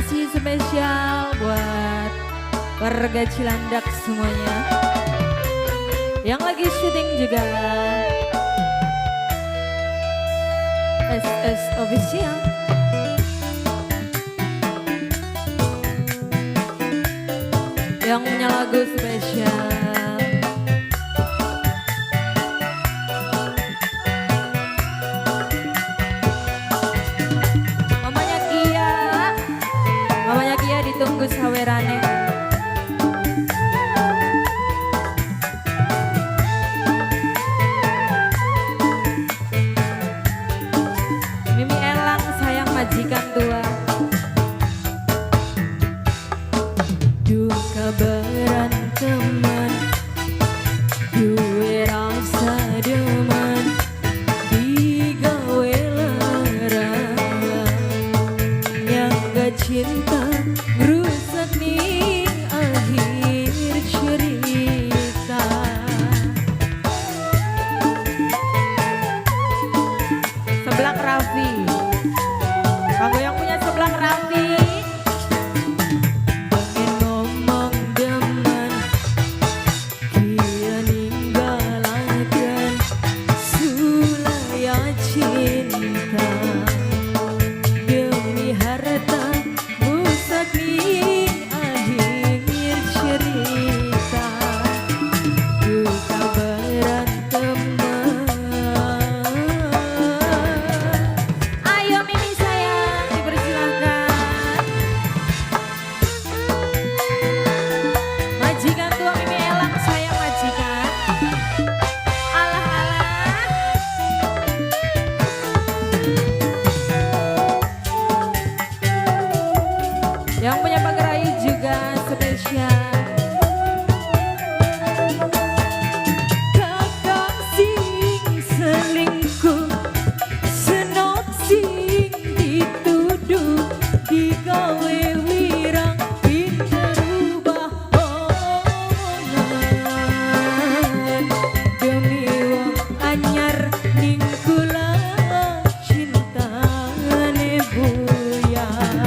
Masih spesial buat warga Cilandak semuanya. Yang lagi syuting juga SS Official. Yang punya lagu spesial. Mamanya Kia, mamanya Kia ditunggu sawerane. Mimi Elang sayang majikan tua. Duka beranteman, duwe rasa demen, digawe lara. Nyangga cinta rusak ning akhir cerita. Seblak Raffi, kanggo yang punya seblak Raffi. Pengen ngomong demen, kia ninggalaken sulaya cinta. Demi harta rusak ning akhir cerita. Duka beranteman. Ayo Mimi sayang, dipersilahkan. Majikan tua Mimi Elang sayang majikan. Alah alah. Yang punya Pagerayu juga spesial. Kakang sing selingkuh, senok sing dituduh, digawe wirang pinter ubah omongan. Demi wong anyar ning kula cintane buyar.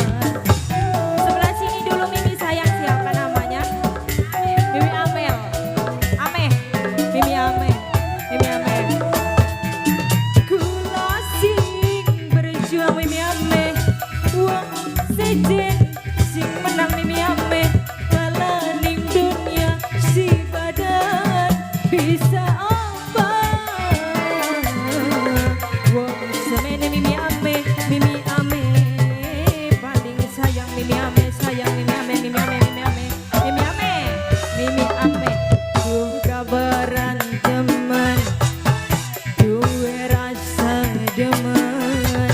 Sebelah sini dulu Mimi sayang, siapa namanya? Mimi Amel. Ameh. Mimi Ameh. Mimi Ameh. Kula sing berjuang Mimi Ameh. Wong sejen sing menang Mimi Ameh. Kala ning dunia si badan bisa apa? Wong semene Mimi Ameh, Mimi Ameh paling sayang Mimi Ameh, sayang Mimi Ameh, Mimi Ameh, Mimi Ameh, Mimi Ameh, Mimi Ameh. Duka beranteman, duwe rasa demen,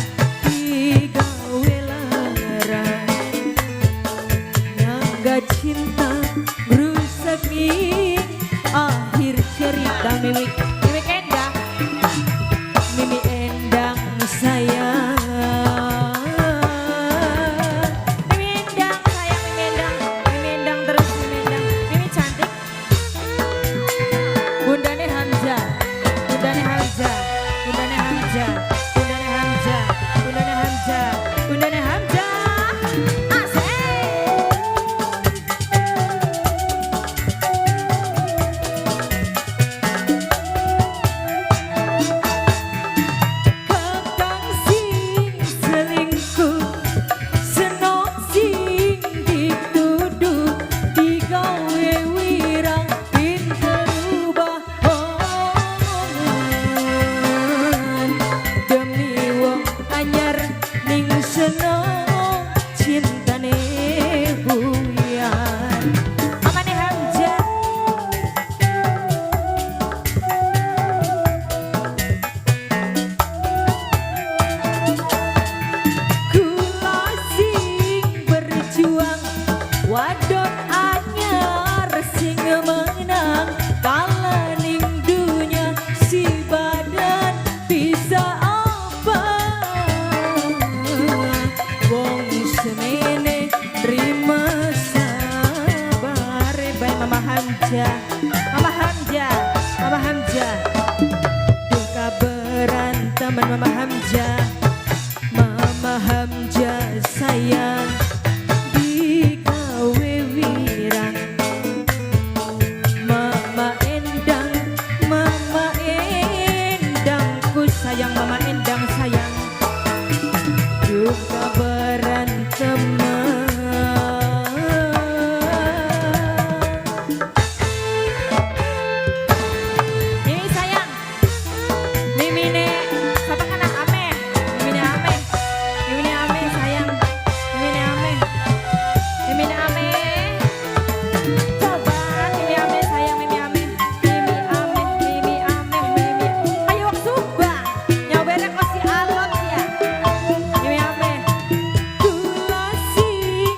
digawe lara. Nyangga cinta rusak ning akhir cerita. Mimi, Mimi Endang, Mimi Endang sayang. Mimi Endang sayang, Mimi Endang, Mimi Endang terus Mimi Endang. Mimi cantik. Bundane Hamzah, Bundane Hamzah, Bundane Hamzah, Bundane Hamzah, Bundane Hamzah, Bundane Hamzah. Asik. Kakang sing selingkuh, senok sing dituduh, digawe wirang pinter ubah omongan. Demi wong anyar ning senok cintane buyar. Amane Hamzah. Kula sing berjuang, wadon anyar sing menang, kala ning dunya si badan bisa apa? Wong semene terima sabar. Bae Mama Hamzah, Mama Hamzah, Mama Hamzah. Duka beranteman Mama Hamzah, Mama Hamzah sayang. Mama Endang sayang. Duka berantem. Mimi sayang, Mimine siapa kan Ame, Mimine Ame, Mimine Ame sayang, Mimine Ame, Mimine Ame. Coba Mimi Ame sayang, Mimi Ame, Mimi Ame, Mimi Ame, Mimi. Ayo wong Subang, nyawere kok si alot ya. Mimi Ame. Kula sing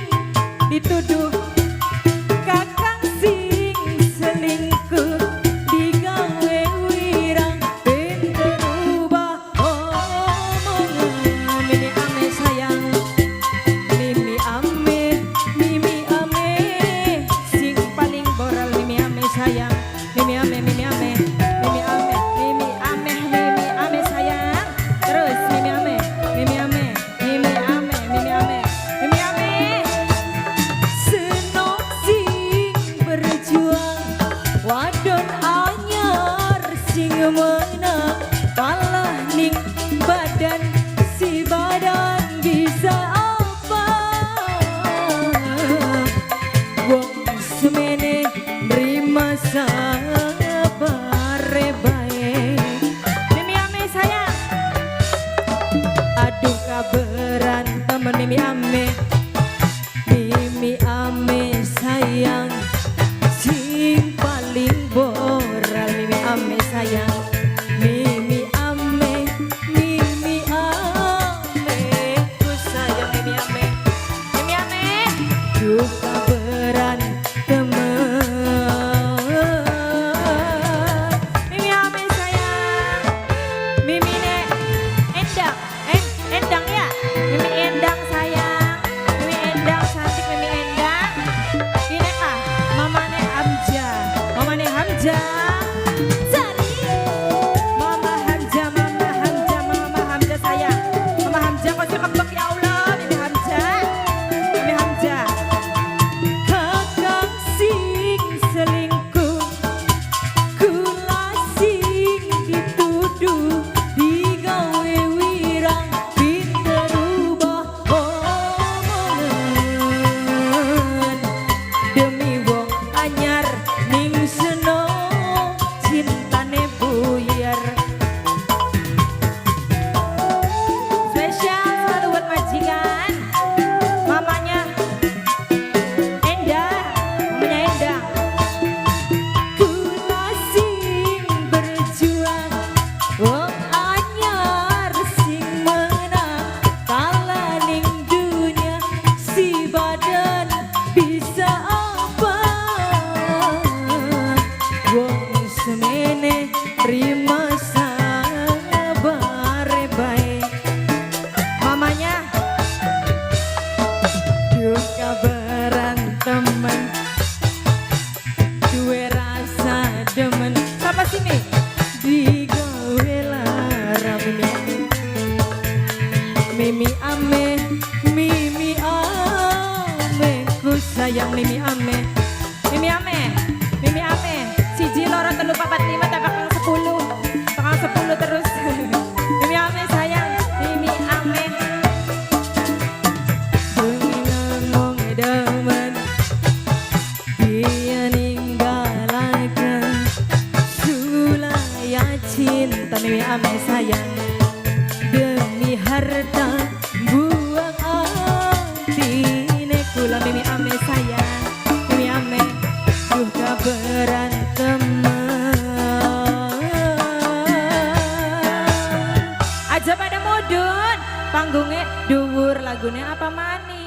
dituduh kakang sing selingkuh, digawe wirang pinter ubah omongan. Mimi Ame sayang, Mimi Ame, Mimi Ame sing paling boral. Mimi Ame sayang, Mimi Ame, Mimi Ame, Mimi Ame, Mimi Ame, Mimi Ame sayang. Terus Mimi Ame, Mimi Ame, Mimi Ame, Mimi Ame, Mimi Ame. Senok sing berjuang, wadon anyar sing menang, kalah ning badan, si badan bisa apa? Wong semene nrima sabare bae. Mimi Ame sayang. Aduh kaberantem Mimi Ame, Mimi Ame sayang, sing paling boral. Mimi Ame sayang, Mimi Ame, Mimi Ame ku sayang. Mimi Ame, Mimi Ame. Duka berantem. Mimi Ame sayang, Mimi ne Endang, Endang ya, Mimi Endang sayang, Mimi Endang cantik, Mimi Endang. Ini kah, Mamane Hamja, Mamane Hamja, Sari, Mama Hamja, Mama Hamja, Mama Hamja sayang, Mama Hamja kok sih kebek ya Allah, Mimi Hamja, Mimi Hamja. Kakang sing selingkuh, kula sing dituduh, digawe wirang pinter ubah omongan, demi wong anyar ning seno cintane buyar. Spesial selalu buat majikan, mamanya Endah, mamanya Endang. Kula sing berjuang, wong anyar sing menang, kalah ning dunia, si badan bisa apa? Wong semene terima sabare bae. Mamanya duka berantemen, duwe rasa demen. Siapa sih nih? Digawe lara. Mimi Ame, Mimi Ame, Mimi Ame ku sayang. Mimi Ame, Mimi Ame, Mimi Ame. Siji loro telu papat lima tekan 10, tekan 10 terus. Mimi Ame sayang, Mimi Ame. Bengi ngomong demen, dia ninggalaken sulaya cinta. Mimi Ame sayang, demi harta buang atine kula. Mimi Ame sayang, Mimi Ame. Duka berantem. Aja pada mudun, panggungnya dhuwur, lagune apa maning.